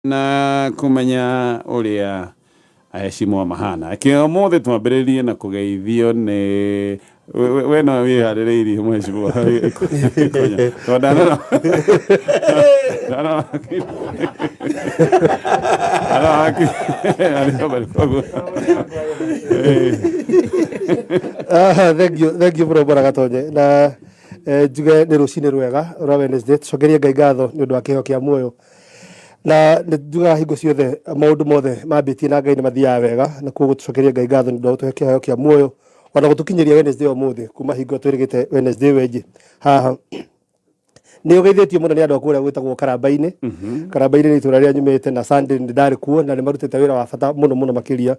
Na kũmenya ũrĩa aheshimwa mahana. Reke ũmũthĩ twambĩrĩrie na kũgeithio nĩ we no wĩharĩrĩirie mheshimiwa Gĩkonyo. Tondũ ndanona ndanona ndanona koguo. Ah, thank you, thank you mũno bwana Gatonye na njuge nĩ rũcinĩ rwega rwa Wednesday. Tũcokerie Ngai ngatho nĩ ũndũ wa kĩheo kĩa muoyo, na nĩ njugaga hingo ciothe maũndũ mothe mambĩtie na Ngai nĩ mathiaga wega, na koguo tũcokerie Ngai ngatho nĩ ũndũ wa gũtũhe kĩheo kĩa muoyo ona gũtũkinyĩria Wednesday ũmũthĩ kuma hingo twĩrĩgĩte Wednesday ĩyo ĩngĩ. Haha nĩ ũgeithĩtio mũno nĩ andũ a kũrĩa gwĩtagwo Karambainĩ. Karambainĩ nĩ itũra rĩrĩa nyumĩte, na Sunday nĩ ndarĩ kuo na nĩ marutĩte wĩra wa bata mũno mũno makĩria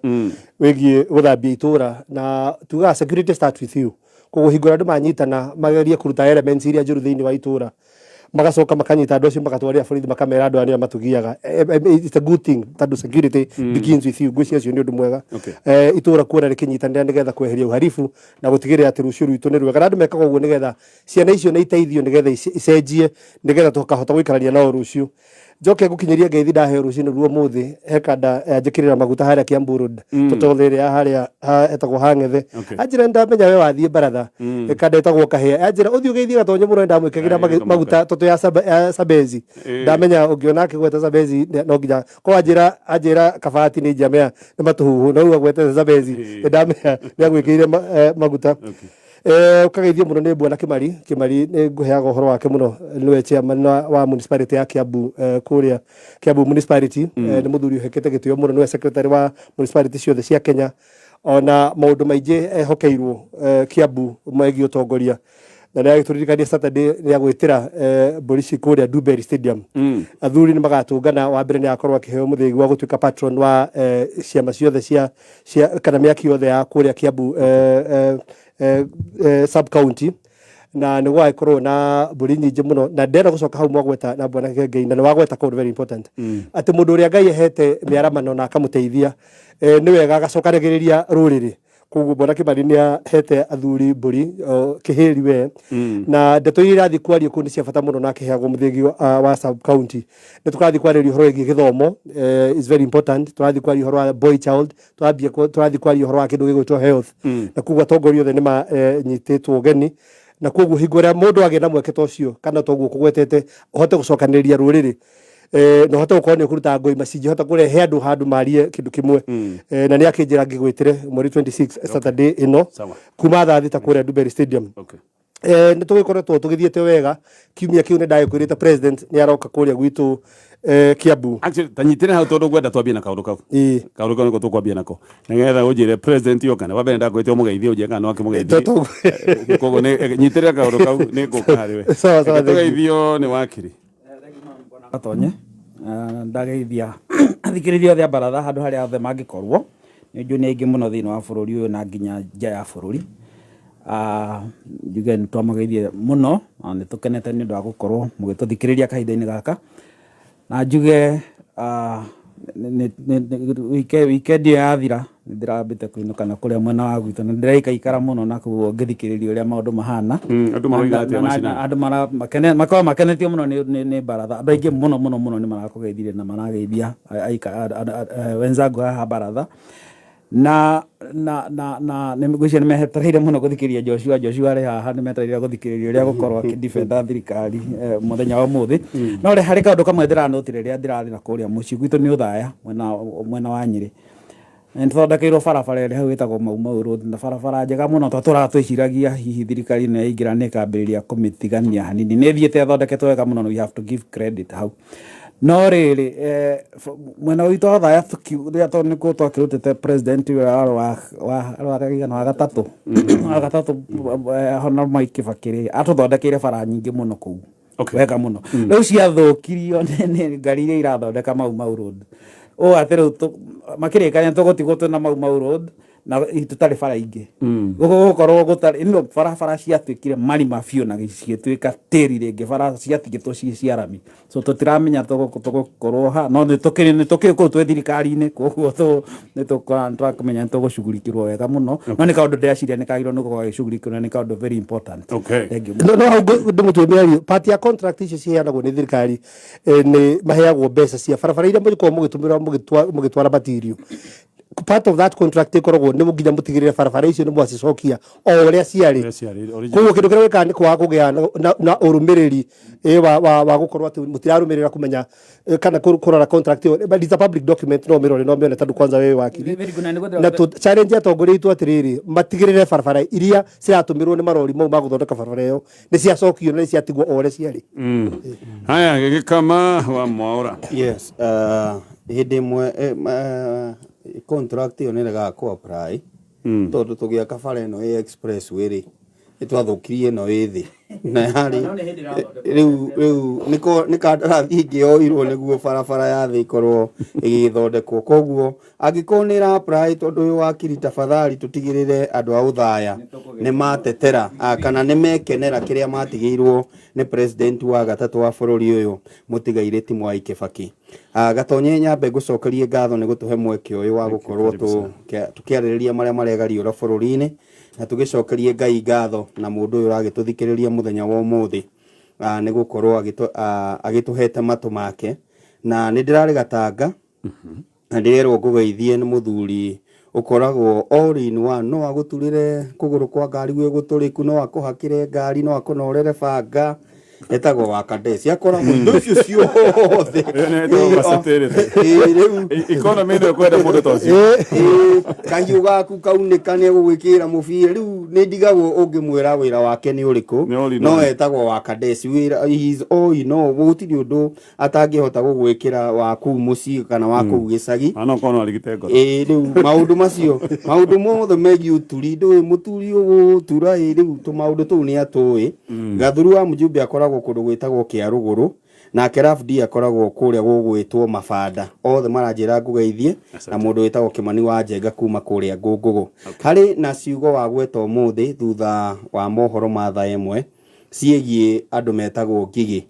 wĩgiĩ gũthambia itũra, na tugaga security start with you. Koguo hingo ĩrĩa andũ manyitana magerie kũruta elements iria njũru thĩinĩ wa itũra, magacoka makanyita andũ acio, magatwarĩra borithi, makamera andũ aya nĩo matũgiaga. It's a good thing tondũ security begins with you. Ngwĩciria ũcio nĩ ũndũ mwega. Itũra kuona rĩkĩnyitanĩra nĩgetha kweheria uharibu na gũtigĩrĩra atĩ rũciũ rwitũ nĩ rwega, na andũ mekaga ũguo nĩgetha ciana icio nĩ iteithio, nĩgetha icenjie, nĩgetha tũkahota gũikarania nao rũciũ. Njoke ngũkinyĩrie ngeithi ndaheo rũcinĩ ruo mũthĩ. He kanda yanjĩkĩrĩra maguta harĩa Kiambu Road, tũtothe ĩrĩa ya harĩa hetagwo Hang'ethe. Anjĩra ndamenya we wathiĩ baratha. Kanda ĩtagwo Kahĩa, yanjĩra ũthiĩ ũgeithie Gatonye mũno, ndamwĩkagĩra maguta tũtũ ya Sabezi. Ndamenya ũngĩona akĩgweta Sabezi no nginya ko anjĩra kabati nĩ njamea nĩ matũhuhu, no rĩu agwetete Sabezi ndamenya nĩ agwĩkĩrire maguta. Ũkageithio mũno nĩ bwana Kimari. Kimari nĩ ngũheaga ũhoro wake mũno, nĩwe chairman wa municipality ya Kiambu, kũrĩa Kiambu municipality. Nĩ mũthuri ũhekete gĩtĩo mũno, nĩwe secretary wa municipality ciothe cia Kenya, ona maũndũ maingĩ ehokeirwo Kiambu megiĩ ũtongoria. Na nĩ agĩtũririkania Saturday nĩ agwĩtĩra mbũri ci kũrĩa Dewberry Stadium. Athuri nĩ magatũngana. Wa mbere nĩ agakorwo akĩheo mũthĩgi wa gũtuĩka patron wa ciama ciothe cia kana mĩaki yothe ya kũrĩa Kiambu sub county, na nĩ gũgagĩkorwo na mbũri nyingĩ mũno. Na ndĩrenda gũcoka hau mwagweta na bwana Kengei, na nĩ wagweta kaũndũ very important, atĩ mũndũ ũrĩa Ngai ahete mĩaramano na akamũteithia, nĩ wega agacokanagĩrĩria rũrĩrĩ. Koguo bwana Kimani nĩ ahete athuri mbũri kĩhĩri we, na ndeto iria irathiĩ kwario kũu nĩ cia bata mũno, na akĩheagwo mũthĩgi wa sub county. Nĩ tũrathiĩ kwarĩria ũhoro wĩgiĩ gĩthomo, is very important. Tũrathiĩ kwaria ũhoro wa boy child, tũrathiĩ kwaria ũhoro wa kĩndũ gĩgwĩtwo health, na koguo atongoria othe nĩ manyitĩtwo ũgeni. Na koguo hingo ĩrĩa mũndũ agĩa na mweke ta ũcio kana toguo kũgwetete, ũhote gũcokanĩrĩria rũrĩrĩ na ũhote gũkorwo nĩ ũkũruta ngoima cingĩhota kũrehe andũ handũ marie kĩndũ kĩmwe. Na nĩ akĩnjĩra ngĩgwĩtĩre mweri 26 Saturday ĩno kuma thaa 6 kũrĩa Dewberry Stadium. Nĩ tũgĩkoretwo tũgĩthiĩte wega. Kiumia kĩu nĩ ndagĩkwĩrĩte president nĩ aroka kũrĩa gwitũ Kiambu. Actually, ta nyitĩre hau tondũ ngwenda twambie na kaũndũ kau. Kaũndũ kau nĩko tũkwambia nako nĩgetha ũnjĩre president yoka. Na wambere ndakwĩte ũmũgeithie, ũnjĩre kana no akĩmũgeithie. Koguo nyitĩrĩra kaũndũ kau, nĩ ngũka harĩ we. Sawa sawa, Reke thank you. tũgeithio nĩ wakiri. Gatonye. Ndageithia athikĩrĩria othe a baratha handũ harĩa othe mangĩkorwo, nĩ njũĩ nĩ aingĩ mũno thĩinĩ wa bũrũri ũyũ na nginya nja ya bũrũri. Njuge nĩ twamũgeithia mũno na nĩ tũkenete nĩ ũndũ wa gũkorwo mũgĩtũthikĩrĩria kahinda-inĩ gaka. Na njuge weekend ĩyo yathira nĩ ndĩrambĩte kũinũka na kũrĩa mwena wa gwitũ, na ndĩraikaikara mũno na kũu ngĩthikĩrĩria ũrĩa maũndũ mahana. Andũ maroiga atĩa macinani? Andũ makoragwo makenetio mũno nĩ baratha. Andũ aingĩ mũno mũno mũno nĩ marakũgeithirie na marageithia wenzangu haha baratha. Na ngwĩciria nĩ metereire mũno gũthikĩrĩria Joshua. Joshua arĩ haha, nĩ metereire gũthikĩrĩria ũrĩa gũkorwo akĩdefenda thirikari mũthenya wa ũmũthĩ. No rĩ, harĩ kaũndũ kamwe ndĩranotire rĩrĩa ndĩrarĩ na kũrĩa mũciĩ gwitũ nĩ Ũthaya, mwena wa Nyĩrĩ. Nĩ tũthondekeirwo barabara ĩrĩa hau ĩtagwo Mau Mau Road, na barabara njega mũno tondũ twĩciragia hihi thirikari ĩno yaingĩra nĩ ĩkambĩrĩria kũmĩtigania hanini. Nĩ ĩthiĩte ĩthondeketwo wega mũno, we have to give credit hau. No rĩrĩ, mwena witũ wa Othaya rĩrĩa tondũ nĩkuo twakĩrutĩte president ũrĩa warĩ wa wa gatatũ, wa gatatũ, Honorable Mwai Kibaki rĩ, atũthondekeire bara nyingĩ mũno kũu wega mũno. Rĩu ciathũkirio nĩ ngari iria irathondeka Mau Mau Road, ũũ atĩ rĩu makĩrĩkania tũgũtigwo twĩna Mau Mau Road. Na tũtarĩ bara ingĩ gũgũkorwo gũtarĩ ino barabara ciatuĩkire marima biũ na cigĩtuĩka tĩri rĩngĩ, bara ciatigĩtwo ciĩ cia rami, so tũtiramenya tũgũkorwo ha, no nĩ tũkĩrĩ kũu twĩ thirikari-inĩ, koguo nĩ tũramenya nĩ tũgũcugurikĩrwo wega mũno, no nĩ kaũndũ ndĩreciria nĩ kagĩrĩirwo nĩ gũkorwo gagĩcugurikĩrwo na nĩ kaũndũ very important. Okay. Thank you. No hau ndĩmũtue mĩario, part ya contract icio ciheanagwo nĩ thirikari, nĩ maheagwo mbeca cia barabara iria mũgĩkorwo mũgĩtũmĩra mũgĩtwara material. Part of that contract ĩkoragwo nĩ nginya mũtigĩrĩre barabara icio nĩ mwacicokia o ũrĩa ciarĩ. Ũrĩa ciarĩ, original. Koguo kĩndũ kĩrĩa wĩkaga nĩ kwaga kũgĩa na ũrũmĩrĩri wa gũkorwo atĩ mũtirarũmĩrĩra kũmenya kana kũrora contract ĩyo, but it's a public document, no ũmĩrore no ũmĩone tondũ kwanza wewe wakiri. Very good, na nĩguo na challenge atongoria aitũ atĩrĩrĩ, matigĩrĩre barabara iria ciratũmĩrwo nĩ marori mau ma gũthondeka barabara ĩyo nĩ ciacokio na nĩ ciatigwo o ũrĩa ciarĩ. Haya, gĩkama wa Mwaũra. Yes, hĩndĩ ĩmwe contract ĩyo nĩ ĩregaga kũ apply tondũ tũgĩaka bara ĩno ĩ expressway rĩ, nĩ twathũkirie ĩno ĩ thĩ na yarĩ rĩu nĩ kandarathi ĩngĩ yoirwo nĩguo barabara ya thĩ ĩkorwo ĩgĩthondekwo. Koguo angĩkorwo nĩ ĩra apply, tondũ ũyũ wakiri, tafadhali tũtigĩrĩre andũ a Ũthaya nĩ matetera kana nĩ mekenera kĩrĩa matigĩirwo nĩ president wa gatatũ wa bũrũri ũyũ, mũtigairĩ ti Mwai Kĩbaki. Gatonye, nyambe ngũcokerie ngatho nĩ gũtũhe mweke ũyũ wa gũkorwo tũkĩarĩrĩria marĩa maregariũra bũrũri-inĩ, na tũgĩcokerie Ngai ngatho na mũndũ ũyũ ũragĩtũthikĩrĩria mũthenya wa ũmũthĩ nĩ gũkorwo agĩtũhete matũ make. Na nĩ ndĩrarĩ Gatanga na ndĩrerwo ngũgeithie nĩ mũthuri ũkoragwo all in one, no agũturĩre kũgũrũ kwa ngari gwĩ gũtũrĩku, no akũhakĩre ngari, no akũnorere banga, etagwo wa Kadesi, akoragwo indo icio ciothe. Ĩyo nĩ ĩtagwo versatility. Ĩĩ, rĩu Economy ĩno ĩkwenda mũndũ ta ũcio. Ĩĩ, kahiũ gaku kaunĩka nĩ egũgwĩkĩra mũbira. Rĩu nĩ ndigagwo ũngĩmwĩra wĩra wake nĩ ũrĩkũ. Nĩ all in No one. etagwo wa Kadesi, wĩra he is all in all, gũtirĩ ũndũ atangĩhota gũgwĩkĩra wa kũu mũciĩ kana wa kũu gĩcagi. Ana okorwo no arigite ngoro. Ĩĩ, rĩu maũndũ macio, maũndũ mothe megiĩ ũturi, ndũĩ mũturi ũgũtura, ĩ rĩu tũmaũndũ tũu nĩ atũĩ. Gathuru wa mũjumbe akoragwo kũndũ gwĩtagwo Kĩarũgũrũ, nake Rafdi akoragwo kũrĩa gũgwĩtwo Mabanda. Othe maranjĩra ngũgeithie na mũndũ wĩtagwo Kĩmani wa Njenga kuma kũrĩa Ngũngũgũ. Harĩ na ciugo wagweta ũmũthĩ thutha wa mohoro ma thaa 1 ciĩgiĩ andũ metagwo ngigĩ,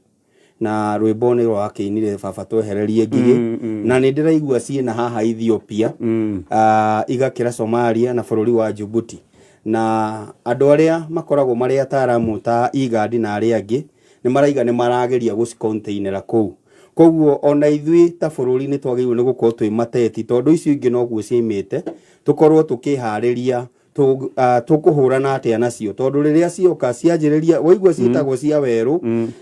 na rwĩmbo nĩ rwakĩinire baba twehererie ngigĩ, na nĩ ndĩraigua ciĩna haha Ethiopia, igakĩra Somalia na bũrũri wa Djibouti, na andũ arĩa makoragwo marĩ ataramu ta IGAD na arĩa angĩ nĩ maraiga nĩ marageria gũcicontainera kũu. Koguo ona ithuĩ ta bũrũri nĩ twagĩrĩirwo nĩ gũkorwo twĩ mateti, tondũ icio ingĩ noguo ciaimĩte, tũkorwo tũkĩharĩria tũkũhũrana atĩa nacio, tondũ rĩrĩa cioka cianjĩrĩria waigua ciĩtagwo cia werũ,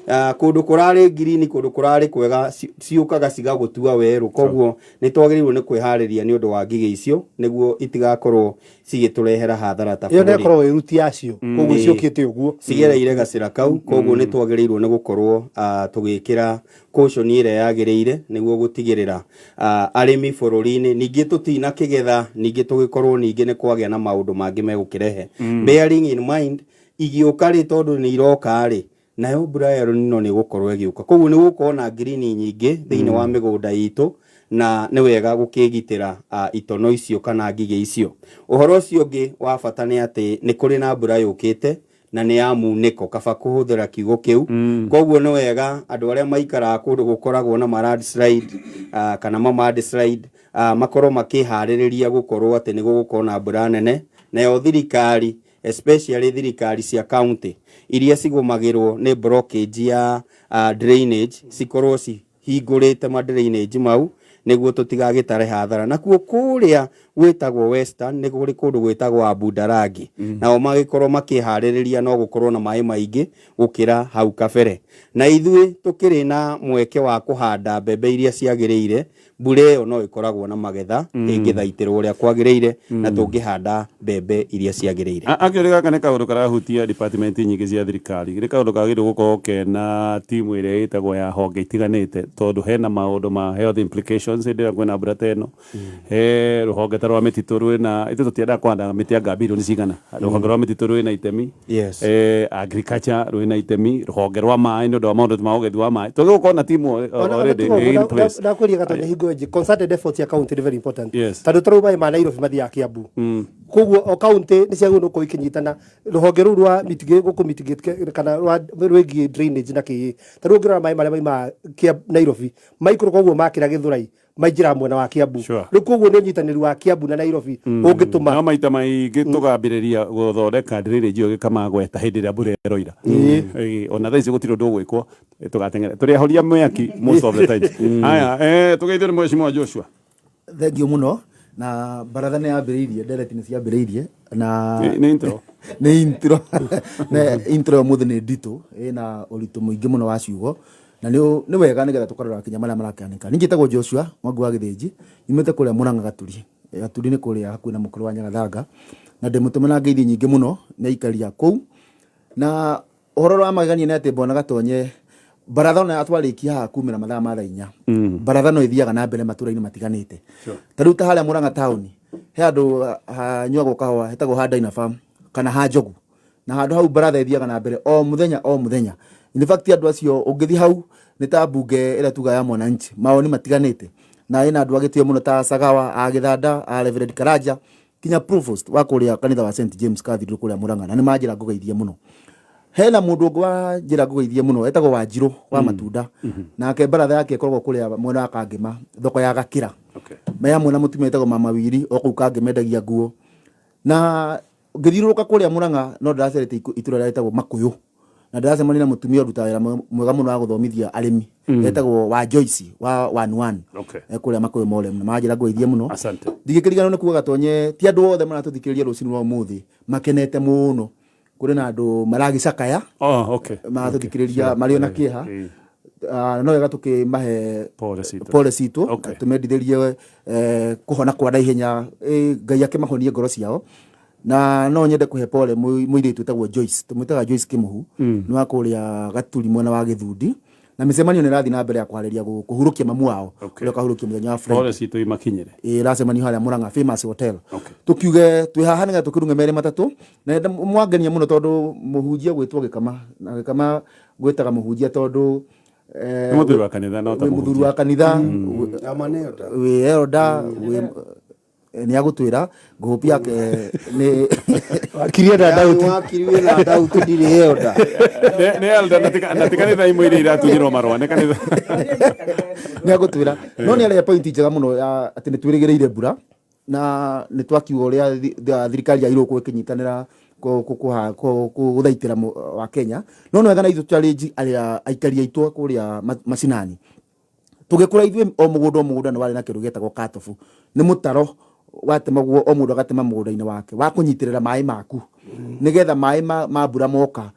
kũndũ kũrarĩ ngirini, kũndũ kũrarĩ kwega, ciũkaga cigagũtua werũ. Koguo nĩ twagĩrĩirwo nĩ kwĩharĩria nĩ ũndũ wa ngigĩ icio nĩguo itigakorwo cigĩtũrehera hathara ta ĩyo bũrũri. Nĩkorwo ĩruti yacio, koguo ciũkĩte ũguo. Cigereire gacĩra kau, koguo nĩ twagĩrĩirwo nĩ gũkorwo tũgĩkĩra caution ĩrĩa yagĩrĩire nĩguo gũtigĩrĩra arĩmi bũrũri-inĩ ningĩ tũtina kĩgetha, ningĩ tũgĩkorwo ningĩ nĩ kwagĩa na maũndũ mangĩ megũkĩrehe. Bearing in mind igĩũka rĩ, tondũ nĩ iroka rĩ, nayo mbura ya El Nino nĩ ĩgũkorwo ĩgĩũka, koguo nĩ gũkorwo na ngirini nyingĩ thĩinĩ wa mĩgũnda itũ, na nĩ wega gũkĩgitĩra itono icio kana ngigĩ icio. Ũhoro ũcio ũngĩ wa bata nĩ atĩ nĩ kũrĩ na mbura yũkĩte na nĩ ya munĩko, kaba kũhũthĩra kiugo kĩu. Koguo nĩ wega andũ arĩa maikaraga kũndũ gũkoragwo na ma landslide kana ma mudslide makorwo makĩharĩrĩria gũkorwo atĩ nĩ gũgũkorwo na mbura nene. Nayo thirikari, especially thirikari cia county iria cigũmagĩrwo nĩ blockage ya drainage, cikorwo cihingũrĩte ma drainage mau nĩguo tũtigagĩtare hathara. Nakuo kũrĩa gwĩtagwo Western nĩ kũrĩ kũndũ gwĩtagwo Abudarangi, nao magĩkorwo makĩharĩrĩria no gũkorwo na maĩ maingĩ gũkĩra hau kabere. Na ithuĩ tũkĩrĩ na mweke wa kũhanda mbembe iria ciagĩrĩire, mbura ĩyo no ĩkoragwo na magetha ĩngĩthaitĩrwo ũrĩa kwagĩrĩire na tũngĩhanda mbembe iria ciagĩrĩire. Actually gaka nĩ kaũndũ karahutia department nyingĩ cia thirikari, nĩ kaũndũ kagĩrĩirwo gũkorwo kena timu ĩrĩa ĩtagwo ya honge itiganĩte, tondũ hena maũndũ ma health implications hĩndĩ ĩrĩa kwĩna mbura ta ĩno, he rũhonge ta ta rwa mĩtitũ rwĩna ithuĩ tũtiendaga kũhanda mĩtĩ anga bilioni cigana. Rũhonge rwa mĩtitũ rwĩna itemi. Agriculture rwĩna itemi, rũhonge rwa maĩ nĩ ũndũ wa maũndũ ma ũgethi wa maĩ. Twagĩrĩirwo gũkorwo na timu already in place. Ndakwĩria Gatonye hingo ĩngĩ, concerted effort ya county nĩ very important. Yes. Tondũ tarĩu maĩ ma Nairobi mathiaga Kiambu. Koguo o county nĩ ciagĩrĩirwo nĩ gũkorwo ikĩnyitana rũhonge rũu rwa mitigate gũkũ mitigate kana rwa rwĩgiĩ drainage na kĩĩ. Tarĩu ũngĩrora maĩ marĩa maimaga Nairobi maikũrũka ũguo makĩra Gĩthũrai maingĩraga mwena wa Kiambu. Rĩu koguo nĩ ũnyitanĩri wa Kiambu na Nairobi ũngĩtũma. No maita maingĩ tũgambĩrĩria gũthondeka drainage ĩyo gĩkamagweta hĩndĩ ĩrĩa mbura ĩroira. Ona thaa ici gũtirĩ ũndũ ũgwĩkwo, tũgateng'era tũrĩ ahoria mĩaki most of the times. Haya, tũgeithio nĩ Mheshimiwa Joshua. Thank you mũno. Na baratha nĩ yambĩrĩirie, ndereti nĩ ciambĩrĩirie na Nĩ intro. Nĩ intro. Na intro ya ũmũthĩ nĩ nditũ, ĩna ũritũ mũingĩ mũno wa ciugo. Na nĩ wega nĩgetha tũkarora kinya marĩa marakĩhanĩka. Niĩ njĩtagwo Joshua Mwangi wa Gĩthĩnji, nyumĩte kũrĩa Mũrang'a Gaturi. Gaturi nĩ kũrĩa hakuhĩ na mũkũrũ wa Nyagathanga. Na ndĩmũtũme na ngeithi nyingĩ mũno nĩ aikari a kũu. Na ũhoro ũrĩa wa magegania nĩ atĩ Bwana Gatonye, baratha ona twarĩkia haha kumĩra mathaa ma thaa inya, baratha no ĩthiaga na mbere matũra-inĩ matiganĩte. Ta rĩu ta harĩa Mũrang'a taũni, he handũ hanyuagwo kahũa hetagwo ha Dina Farm kana ha Njogu. Na handũ hau baratha ĩthiaga na mbere o mũthenya o mũthenya. In fact andũ acio ũngĩthiĩ hau nĩ ta mbunge ĩrĩa tugaga ya mwananchi, mawoni matiganĩte. Na ĩna andũ a gĩtĩo mũno ta Sagawa, a Gĩthanda, a Reverend Karanja, kinya Provost wa kũrĩa kanitha wa St James Cathedral kũrĩa Mũrang'a, na nĩ manjĩra ngũgeithie mũno. Hena mũndũ ũngĩ wa njĩra ngũgeithie mũno etagwo Wanjirũ wa matunda. Nake baratha yake ĩkoragwo kũrĩa mwena wa Kangĩma, thoko ya Gakĩra. Me hamwe na mũtumia wĩtagwo Mama Wiri o kũu Kangĩma endagia nguo. Na ngĩthiũrũrũka kũrĩa Mũrang'a no ndĩracerete itũra rĩrĩa rĩtagwo Makũyũ. Na ndĩracemania na mũtumia ũrutaga wĩra mwega mũno wa gũthomithia arĩmi. Etagwo wa Joyce wa One One. Kũrĩa Makũyũ Morem. Na manjĩra ngũgeithie mũno. Asante. Ndingĩkĩriganĩrwo nĩ kuga Gatonye, ti andũ othe maratũthikĩrĩria rũcinĩ rwa ũmũthĩ makenete mũno. Kũrĩ na andũ maragĩcakaya. Oh, okay. Maratũthikĩrĩria marĩ ona kĩeha. No wega tũkĩmahe Pole citũ. pole citũ, tũmendithĩrie kũhona kwa naihenya, Ngai akĩmahonie ngoro ciao. Na no nyende kũhe pole mũirĩtu wĩtagwo Joyce, tũmwĩtaga Joyce Kĩmũhu, nĩ wa kũrĩa Gaturi mwena wa Gĩthundi. Na mĩcemanio nĩ ĩrathiĩ na mbere ya kũharĩria kũhurũkia mamu wao, ũrĩa ũkahurũkio mũthenya wa Friday. Pole citũ imakinyĩre. Ĩracemanio harĩa Mũrang'a Famous Hotel. Tũkiuge twĩ haha nĩgetha tũkĩrung'e merĩ matatũ. Na mwangenia mũno tondũ mũhunjia gwĩtwo Gĩkama, na Gĩkama gwĩtaga mũhunjia tondũ Nĩ mũthuri wa kanitha, no ta wĩ mũthuri mũhunjia. wa kanitha, Ama nĩ elder. wĩ elder, wĩ nĩ agũtwĩra ngũpi yake nĩ Wakiri ena doubt. Wakiri wĩna doubt ndirĩ elder. Nĩ elder na ti kanitha imwe iria iratunyĩrwo marũa, nĩ kanitha. Nĩ agũtwĩra. No nĩ arehe point njega mũno ya atĩ nĩ twĩrĩgĩrĩire mbura na nĩ twakiuga ũrĩa thirikari ya Irũkũ ĩkĩnyitanĩra gũthaitĩra wa Kenya. No nĩ wega na ithuĩ challenge arĩa aikari aitũ kũrĩa macinani. Tũgĩkũra ithuĩ o mũgũnda o mũgũnda nĩ warĩ na kĩndũ gĩetagwo katobu. Nĩ mũtaro watemagwo o mũndũ agatema mũgũnda-inĩ wake wa kũnyitĩrĩra maĩ maku nĩgetha maĩ ma mbura moka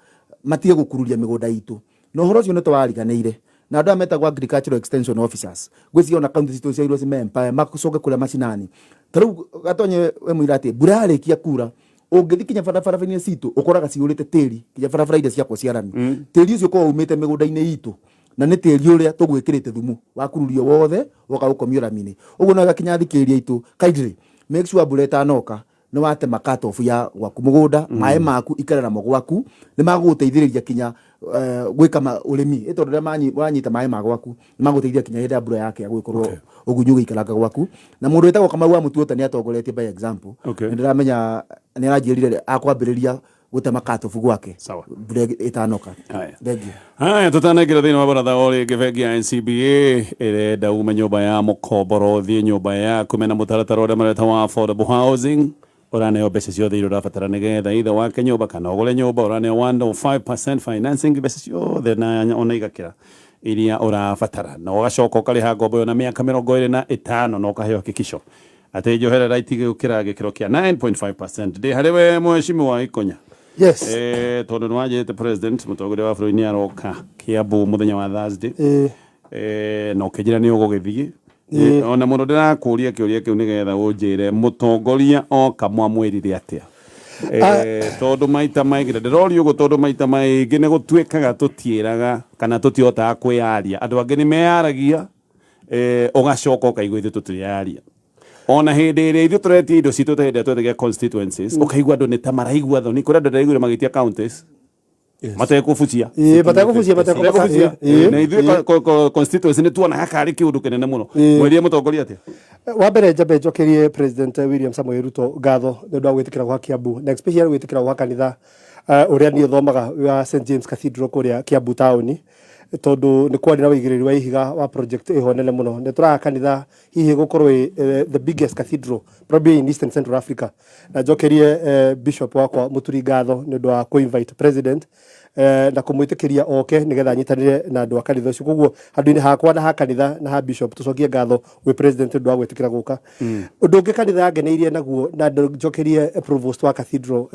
matige gũkururia mĩgũnda itũ. Na ũhoro ũcio nĩ tũwariganĩire. Na andũ aya metagwo agricultural extension officers ngwĩciria ona county citũ ciagĩrĩirwo cime empower macoke kũrĩa macinani. Ta rĩu Gatonye we mũira atĩ mbura yarĩkia kura ũngĩthiĩ kinya barabara-inĩ citũ ũkoraga cihũrĩte tĩri kinya barabara iria ciakwa cia rami. Tĩri ũcio ũkoragwo umĩte mĩgũnda-inĩ itũ na nĩ tĩri ũrĩa tũgwĩkĩrĩte thumu wakururio wothe woka gũkomio rami-inĩ. Ũguo no gakinya thikĩrĩria itũ kindly make sure mbura ĩtanoka nĩ watema cut off ya gwaku mũgũnda, maĩ maku ikara namo gwaku nĩ magũgũteithĩrĩria kinya gwĩka ũrĩmi. Ĩ tondũ rĩrĩa wanyita maĩ ma gwaku nĩ magũteithia kinya hĩndĩ ya mbura yakĩa gũgĩkorwo ũgunyu ũgĩikaranga gwaku. Na mũndũ wĩtagwo Kamau wa Mũtuota nĩ atongoretie by example. Nĩ ndĩramenya nĩ aranjĩrire akwambĩrĩria gũtema cut off gwake mbura ĩtanoka. Thank you. Haya, tũtanaingĩra thĩinĩ wa baratha o rĩngĩ, bengi ya NCBA ĩrenda ume nyũmba ya mũkomboro ũthiĩ nyũmba yaku mena mũtaratara ũrĩa mareta wa affordable housing. Ũraneo mbeca ciothe iria ũrabatara nĩgetha either wake nyũmba kana ũgũre nyũmba. Ũraneo 105% financing, mbeca ciothe na ona igakĩra iria ũrabatara, na ũgacoka ũkarĩha ngombo ĩyo na mĩaka 25 na ũkaheo hakikisho atĩ njoherera itigũkĩra gĩkĩro kĩa 9.5%. Ndĩ harĩ we mheshimiwa Ikonya. Yes. Tondũ nĩ wanjĩrĩte president mũtongoria wa bũrũri nĩ aroka Kiambu mũthenya wa Thursday. Na ũkĩnjĩra nĩ ũgũgĩthiĩ. Ona mũno ndĩrakũria kĩũria kĩu nĩgetha ũnjĩre mũtongoria oka mwamwĩrire atĩa. Tondũ maita maingĩ ndĩroria ũguo tondũ maita maingĩ nĩ gũtuĩkaga tũtiĩraga kana tũtihotaga kwĩyaria. Andũ angĩ nĩ meyaragia, ũgacoka ũkaigua ithuĩ tũtirĩyaria. Ona hĩndĩ ĩrĩa ithuĩ tũretia indo citũ ta hĩndĩ ĩrĩa twetagia constituencies, ũkaigua andũ nĩ ta maraigua thoni. Kũrĩ andũ ndĩraiguire magĩtia counties matekũbucia. Ĩĩ, matekũbucia, matekũbucia. Ĩĩ, Na ithuĩ constituency nĩ tuonaga karĩ kĩũndũ kĩnene mũno. Mwerire mũtongoria atĩa? Wa mbere njambe njokerie President William Samoei Ruto ngatho nĩ ũndũ wa gwĩtĩkĩra gwa Kiambu na especially gwĩtĩkĩra gwa kanitha ũrĩa niĩ thomaga wa St James Cathedral kũrĩa Kiambu taũni, tondũ nĩ kwarĩ na ũigĩrĩri wa ihiga wa project ĩho nene mũno. Nĩ tũraka kanitha hihi gũkorwo ĩ the biggest cathedral probably in Eastern Central Africa. Na njokerie bishop wakwa Mũturi ngatho nĩ ũndũ wa kũ-invite president na kũmwĩtĩkĩria oke nĩgetha anyitanĩre na andũ a kanitha ũcio. Koguo handũ-inĩ hakwa na ha kanitha na ha bishop, tũcokie ngatho gwĩ president nĩ ũndũ wa gwĩtĩkĩra gũka. Ũndũ ũngĩ kanitha yangeneirie naguo, na njokerie provost wa cathedral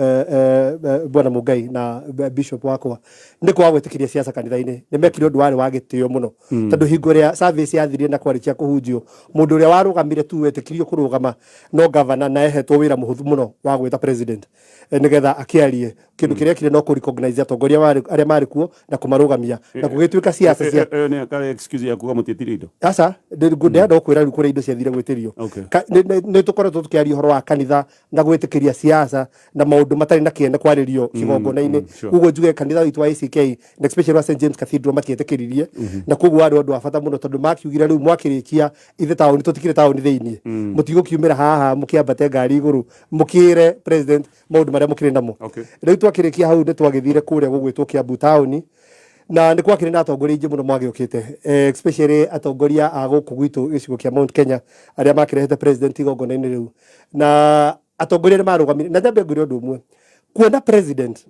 Bwana Mũngai na bishop wakwa, nĩ kwaga gwĩtĩkĩria siasa kanitha-inĩ. Nĩ mekire ũndũ warĩ wa gĩtĩo mũno, tondũ hingo ĩrĩa service yathirire na kwarĩkia kũhunjio, mũndũ ũrĩa warũgamire tu wetĩkĩrio kũrũgama no gavana, na ehetwo wĩra mũhũthũ mũno wa gwĩta president nĩgetha akĩarie. Kĩndũ kĩrĩa ekire no kũ recognize atongoria arĩa marĩ kuo na kũmarũgamia, na gũgĩtuĩka siasa cia Ĩyo nĩ karĩ excuse ya kuga mũtiĩtire indo? Aca, ndĩrenda gũkwĩra rĩu kũrĩa indo ciathire gwĩtĩrio. Nĩ tũkoretwo tũkĩaria ũhoro wa kanitha na gwĩtĩkĩria siasa na maũndũ matarĩ na kĩene kwarĩrio kĩgongona-inĩ. Koguo njuge kanitha witũ wa ACK na especially wa St James Cathedral matietĩkĩririe, na koguo warĩ ũndũ wa bata mũno, tondũ makiugire rĩu mwakĩrĩkia ithe taũni tũtikĩrĩ taũni thĩiniĩ, mũtigũkiumĩra haha mũkĩambate ngari igũrũ mũkĩre president maũndũ marĩa mũkĩrĩ namo. Rĩu twakĩrĩkia hau, nĩ twagĩthire kũrĩa gũgwĩtwo Kiambu taũni, na nĩ kwakĩrĩ na atongoria aingĩ mũno magĩũkĩte, especially atongoria a gũkũ gwitũ gĩcigo kĩa Mount Kenya arĩa makĩrehete president igongona-inĩ rĩu. Na atongoria nĩ marũgamire, na nyambe ngwĩre ũndũ ũmwe: kuona president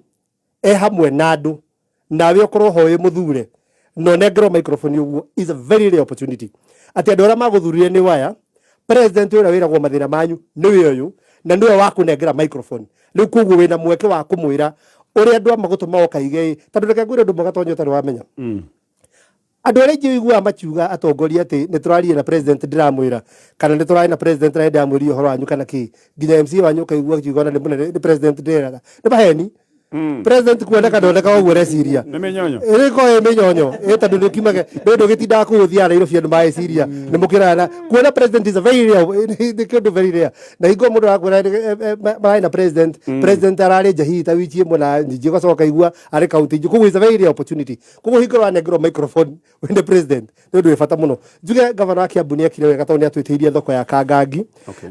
e hamwe na andũ, nawe ũkorwo ho wĩ mũthure na ũnengerwo microphone ũguo, is a very rare opportunity, atĩ andũ arĩa magũthurire nĩ waya, president ũrĩa wĩragwo mathĩna manyu nĩwe ũyũ, na nĩwe wakũnengera microphone rĩu. Koguo wĩna mweke wa kũmwĩra ũrĩa andũ a magũtũma ũkaige. Tondũ reke ngwĩre ũndũ mwega, Tonyo, ũtarĩ wamenya, andũ arĩa aingĩ ũiguaga makiuga atongoria atĩ nĩ tũraria na president, ndĩramwĩra, kana nĩ tũraria na president na ndĩramwĩria ũhoro wanyu kana kĩ, nginya MCA wanyu ũkaigua akiuga ona nĩ mũnene nĩ president ndĩreraga, nĩ maheni. President kuoneka ndoneka ũguo reciria. Nĩ mĩnyonyo. Ĩrĩko ĩ mĩnyonyo ĩ, tondũ nĩ ũkiumage nĩ ũndũ ũgĩtindaga kũu ũthiaga Nairobi, andũ magĩciria nĩ mũkĩrana. Kuona president is a very rare, nĩ kĩndũ very rare, na hingo mũndũ arakwĩra mararĩ na president, president ararĩ nja hihi ta wiki ĩmwe, na ningĩ ũgacoka ũkaigua arĩ kaunti ingĩ. Koguo is a very rare opportunity. Koguo hingo wanengerwo microphone wĩne president nĩ ũndũ wĩ bata mũno. Njuge gavana wa Kiambu nĩ ekire wega, tondũ nĩ atwĩtĩirie thoko ya Kangangi.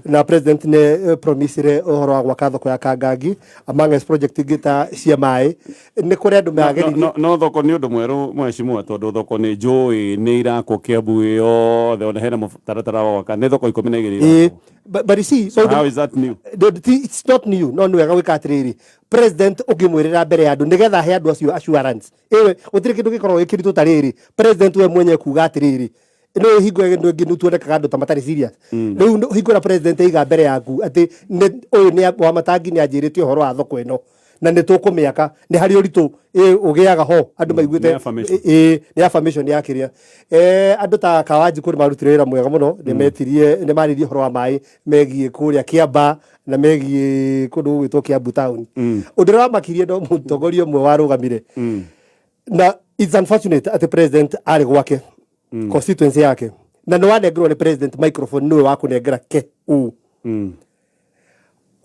Na president nĩ promisire ũhoro wa gwaka thoko ya Kangangi among project ingĩ ta cia maĩ. Nĩ kũrĩ andũ mageririe. No thoko nĩ ũndũ mwerũ, mheshimiwa, tondũ thoko nĩ njũĩ nĩ irakwo Kiambu yothe, ona hena mũtaratara wa gwaka, nĩ thoko 12 irakwo. But you see, So how is that new? It's not new, no nĩ wega gwĩka atĩrĩrĩ, president ũngĩmwĩrĩra mbere ya andũ nĩgetha ahe andũ acio assurance. Ĩwe gũtirĩ kĩndũ gĩkoragwo gĩ kĩritũ ta rĩrĩ, president we mwenyewe kuga atĩrĩrĩ, nĩ hingo ĩno ĩngĩ nĩ tuonekaga andũ ta matarĩ serious. Rĩu hingo ĩrĩa president aiga mbere yaku atĩ ũyũ nĩ wa matangi nĩ anjĩrĩte ũhoro wa thoko ĩno na nĩ tũkũmĩaka, nĩ harĩ ũritũ ũgĩaga ho andũ maiguĩte. Nĩ affirmation. Ĩ, nĩ affirmation ya kĩrĩa andũ ta Kawanjikũ nĩ marutire wĩra mwega mũno. Nĩ metirie, nĩ maririe ũhoro wa maĩ megiĩ kũrĩa Kĩamba na megiĩ kũndũ gũgwĩtwo Kiambu town. Ũndũ ũrĩa wamakirie no mũtongoria ũmwe warũgamire, na it's unfortunate atĩ president arĩ gwake constituency yake, na nĩ wanengerwo nĩ president microphone, nĩwe wakũnengera ke ũũ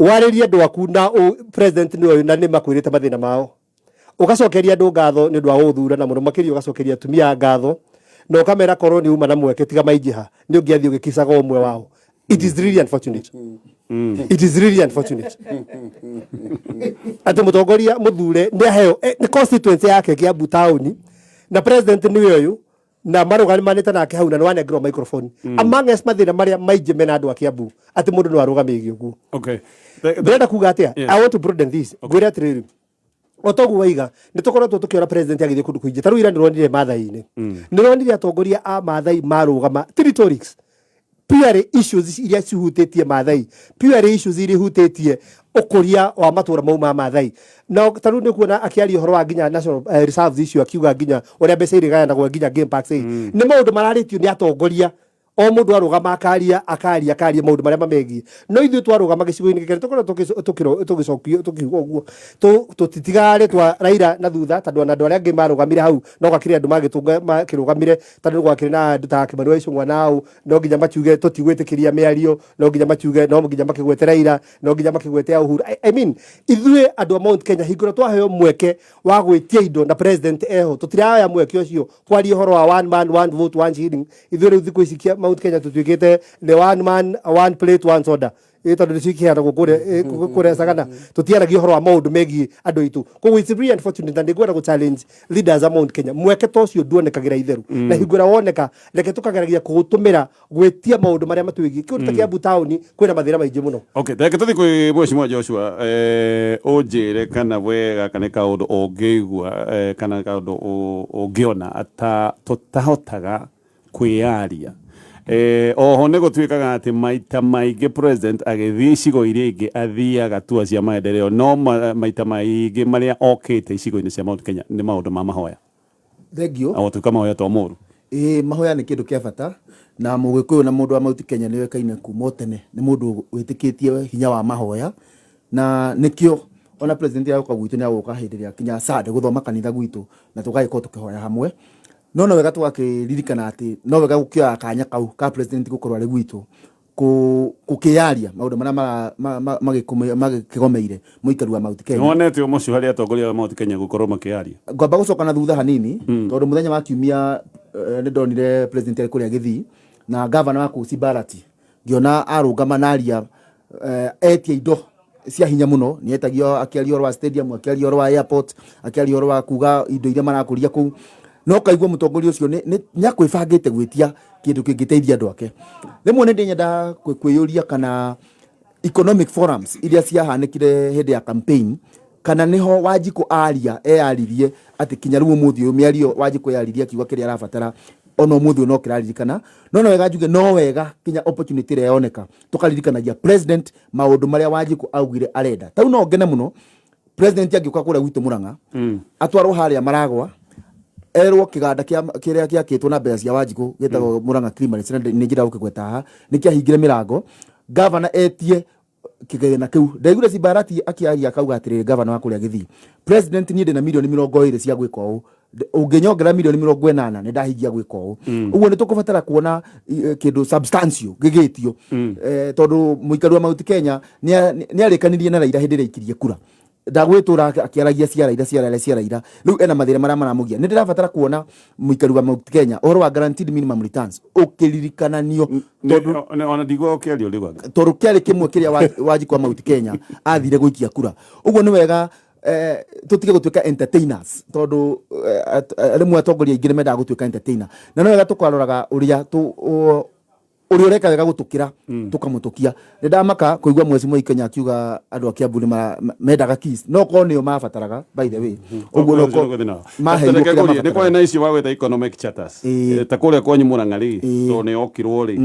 warĩrie andũ aku, na president nĩ ũyũ na nĩ makwĩrĩte mathĩna mao, ũgacokeria andũ ngatho nĩ ũndũ wa gũgũthura, na mũno makĩria ũgacokeria atumia ngatho, na ũkamera korwo nĩ uma na mweke tiga maingĩha nĩ ũngĩathiĩ ũgĩkicaga ũmwe wao. It is really unfortunate, it is really unfortunate atĩ mũtongoria mũthure nĩ aheo nĩ constituency yake Kiambu taũni, na president nĩwe ũyũ na marũgamanĩte nake hau, na nĩ wanengerwo microphone among us mathĩna marĩa maingĩ mena andũ a Kiambu, atĩ mũndũ no arũgame ũguo. Ndĩrenda kuga atĩa? I want to broaden this. Ngwĩre atĩrĩrĩ, o toguo waiga, nĩ tũkoretwo tũkĩona president agĩthiĩ kũndũ kũingĩ. Ta rĩu ira nĩronire Maathai-inĩ, nĩronire atongoria a Maathai marũgama, ti rhetorics, purely issues iria cihutĩtie Maathai, purely issues iria ihutĩtie ũkũria wa matũra mau ma Maathai. Na ta rĩu nĩ kuona akĩaria ũhoro wa nginya national reserves icio, akiuga nginya ũrĩa mbeca irĩgayanagwo nginya game parks. Nĩ maũndũ mararĩtio nĩ atongoria. O mũndũ arũgama akaria akaria akaria maũndũ marĩa mamegiĩ, no ithuĩ twarũgama gĩcigo-inĩ gĩkĩ tũkorwo tũgĩcokio tũkiuga ũguo, tũtitigaga rĩtwa Raila na thutha, tondũ ona andũ arĩa angĩ marũgamire hau no gwakĩrĩ andũ magĩtũnga makĩrũgamire, tondũ nĩ gwakĩrĩ na andũ ta Kĩmani wa Ichung'wa nao no nginya makiuge tũtigwĩtĩkĩria mĩario, no nginya makiuge, no nginya makĩgwete Raila, no nginya makĩgwete Uhuru. I mean, ithuĩ andũ a Mount Kenya hingo ĩrĩa twaheo mweke wa gwĩtia indo na president eho, tũtiraya mweke ũcio kwaria ũhoro wa one man one vote one shilling. Ithuĩ rĩu thikũ ici Mount Kenya tũtuĩkĩte nĩ one man one plate one soda, tondũ nĩcio ikĩheanagwo kũrĩa Sagana. Tũtiaragia ũhoro wa maũndũ megiĩ andũ aitũ. Koguo it's really unfortunate, na nĩngwenda gũ challenge leaders a Mount Kenya, mweke ta ũcio nduonekagĩra itherũ, na hingo ĩrĩa woneka reke tũkageragia kũũtũmĩra gwĩtia maũndũ marĩa matwĩgiĩ. Kĩũndũ ta Kiambu taũni kwĩna mathĩna maingĩ mũno. Okay, reke tũthiĩ kwĩ Mheshimiwa Joshua, ũnjĩre kana we gaka nĩ kaũndũ ũngĩigua, kana kaũndũ ũngĩona ata tũtahotaga kwĩyaria. Oho nĩ gũtuĩkaga atĩ maita maingĩ president agĩthiĩ icigo iria ingĩ athiaga tua cia maendeleo, no maita maingĩ marĩa okĩte icigo-inĩ cia Mount Kenya nĩ maũndũ ma mahoya. Thank you. Na gũtuĩka mahoya to mũru. Ĩĩ, mahoya nĩ kĩndũ kĩa bata, na Mũgĩkũyũ na mũndũ wa Mount Kenya nĩ oĩkaine kuma o tene nĩ mũndũ wĩtĩkĩtie hinya wa mahoya, na nĩkĩo ona president agoka gwitũ nĩ agũka hĩndĩ ĩrĩa kinya Sunday gũthoma kanitha gwitũ, na tũgagĩkorwo tũkĩhoya hamwe. No wega tũgakĩririkana atĩ no wega gũkĩoya kanya kau ka president gũkorwo arĩ gwitũ gũkĩyaria maũndũ marĩa magĩkĩgomeire mũikari wa Mount Kenya. Nĩwonete ũmocio harĩ atongoria a Mount Kenya gũkorwo makĩaria? Ngwamba gũcoka na thutha hanini, tondũ mũthenya wa kiumia nĩ ndonire president arĩ kũrĩa Gĩthii na gavana wa kũu Simbarati, ngĩona arũgama na aria, etia indo cia hinya mũno. Nĩ etagio akĩaria ũhoro wa stadium, akĩaria ũhoro wa airport, akĩaria ũhoro wa kuga indo iria marakũria kũu, no kaigua mũtongoria ũcio nĩ akwĩbangĩte gwĩtia kĩndũ kĩngĩteithia andũ ake. Rĩmwe nĩ ndĩnyendaga kwĩyũria kana economic forums iria ciahanĩkire hĩndĩ ya campaign, kana nĩho Wanjikũ aria eyaririe atĩ kinya rĩu ũmũthĩ ũyũ mĩario Wanjikũ yaririe akiuga kĩrĩa arabatara ona ũmũthĩ ũyũ no kĩraririkana. No wega njuge, no wega kinya opportunity ĩrĩa yoneka tũkaririkanagia president maũndũ marĩa Wanjikũ augire arenda. Tau no ngene mũno president angĩũka kũrĩa gwitũ Mũrang'a, atwarwo harĩa Maragwa, erwo kĩganda kĩrĩa gĩakĩtwo na mbeca cia Wanjikũ gĩtagwo Murang'a Creamery, nĩ njĩra gũkĩgweta haha, nĩ kĩahingire mĩrango, gavana etie kĩgĩna kĩu. Ndaiguire Simbarati akĩaria akauga atĩrĩrĩ, gavana wa kũrĩa Gĩthii, president, niĩ ndĩna mirioni 20 cia gwĩka ũũ, ũngĩnyongera mirioni 80 nĩ ndahingia gwĩka ũũ. Ũguo nĩ tũkũbatara kuona kĩndũ substantial gĩgĩtio, tondũ mũikari wa Mount Kenya nĩ arĩkanirie na Raila hĩndĩ ĩrĩa aikirie kura, ndagwĩtũra akĩaragia cia Raila, cia Raila, cia Raila. Rĩu ena mathĩna marĩa maramũgia. Nĩ ndĩrabatara kuona mũikari wa Mount Kenya ũhoro wa guaranteed minimum returns ũkĩririkananio, tondũ Ona ndigua ũkĩaria ũrĩ gwake. Tondũ kĩarĩ kĩmwe kĩrĩa Wanjikũ wa Mount Kenya athire gũikia kura. Ũguo nĩ wega tũtige gũtuĩka entertainers, tondũ rĩmwe atongoria aingĩ nĩ mendaga gũtuĩka entertainer, na no wega tũkaroraga ũrĩa ũrĩa ũreka wega gũtũkĩra tũkamũtũkia. Nĩ ndamaka kũigua mweci Moi Kenya akiuga andũ a Kiambu nĩ mendaga keys, no korwo nĩo mabataraga, by the way, ũguo no maheirwo kĩrĩa Nĩ mabataraga. kwarĩ na icio wa gwĩta economic charters. Ta kũrĩa kwanyu Mũrang'a rĩ, tondũ nĩ yokirwo rĩ,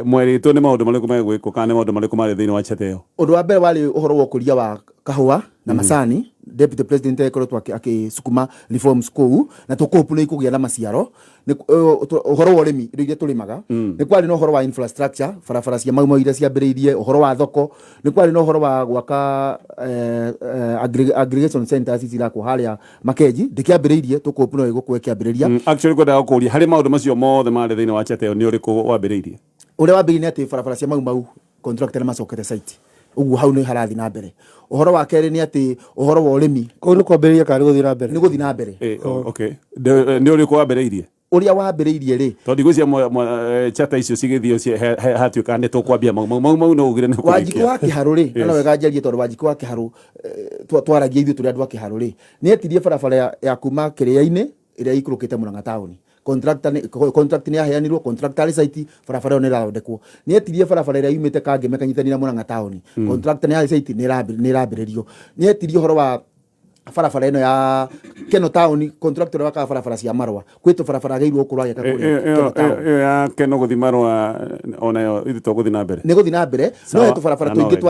mwerĩtwo nĩ maũndũ marĩkũ megwĩkwo kana nĩ maũndũ marĩkũ marĩ thĩinĩ wa charter ĩyo? Ũndũ wa mbere warĩ ũhoro wa ũkũria wa kahũa na macani. Deputy president akoretwo akĩsukuma reforms kũu, na tũkũhope nĩ ikũgĩa na maciaro. Ũhoro wa ũrĩmi, indo iria tũrĩmaga. Nĩ kwarĩ na ũhoro wa infrastructure, barabara cia Mau Mau iria ciambĩrĩirie, ũhoro wa thoko. Nĩ kwarĩ na ũhoro wa gwaka aggregation centers ici irakwo harĩa Makenji, ndĩkĩambĩrĩirie, tũkũhope no ĩgũkorwo ĩkĩambĩrĩria. Actually kwendaga gũkũria, harĩ maũndũ macio mothe marĩ thĩinĩ wa charter ĩyo, nĩ ũrĩkũ wambĩrĩirie? Ũrĩa wambĩrĩirie nĩ atĩ barabara cia Mau Mau, contractor nĩ macokete site, ũguo hau nĩ harathiĩ na mbere. Ũhoro wa kerĩ nĩ atĩ ũhoro wa ũrĩmi. Kũu nĩ kwambĩrĩria kana nĩ gũthiĩ na mbere? Nĩ gũthiĩ na mbere. Okay, nĩ ũrĩkũ wambĩrĩirie? Ũrĩa wambĩrĩirie rĩ, Tondũ ndigwĩciria charter icio cigĩthiĩ hatuĩka nĩ tũkwambia Mau Mau Mau Mau no ugire nĩ Wanjikũ kũrĩkia. Wa Kĩharũ rĩ, na no wega njarie, tondũ Wanjikũ wa Kĩharũ, twaragia ithuĩ tũrĩ andũ a Kĩharũ rĩ, nĩ etirie barabara ya kuma Kĩrĩa-inĩ ĩrĩa ĩikũrũkĩte Mũrang'a taũni. Contractor contract nĩ yaheanirwo, contractor arĩ site, barabara ĩyo nĩ ĩrathondekwo. Nĩ etirie barabara ĩrĩa yumĩte Kangeme ĩkanyitanĩra Mũrang'a taũni, contractor nĩ arĩ site, nĩ ĩrambĩrĩrio. Nĩ etirie ũhoro wa barabara ĩno ya Keno taũni, contractor ũrĩa wakaga barabara cia Marũa, kwĩ tũbarabara agĩrĩirwo gũkorwo agĩaka kũrĩa Keno taũni. Ĩyo ya Keno gũthi Marũa onayo ithuĩ tũgũthiĩ na mbere? Nĩ gũthiĩ na mbere, no Sawa, he tũbarabara na no tũingĩ. wega.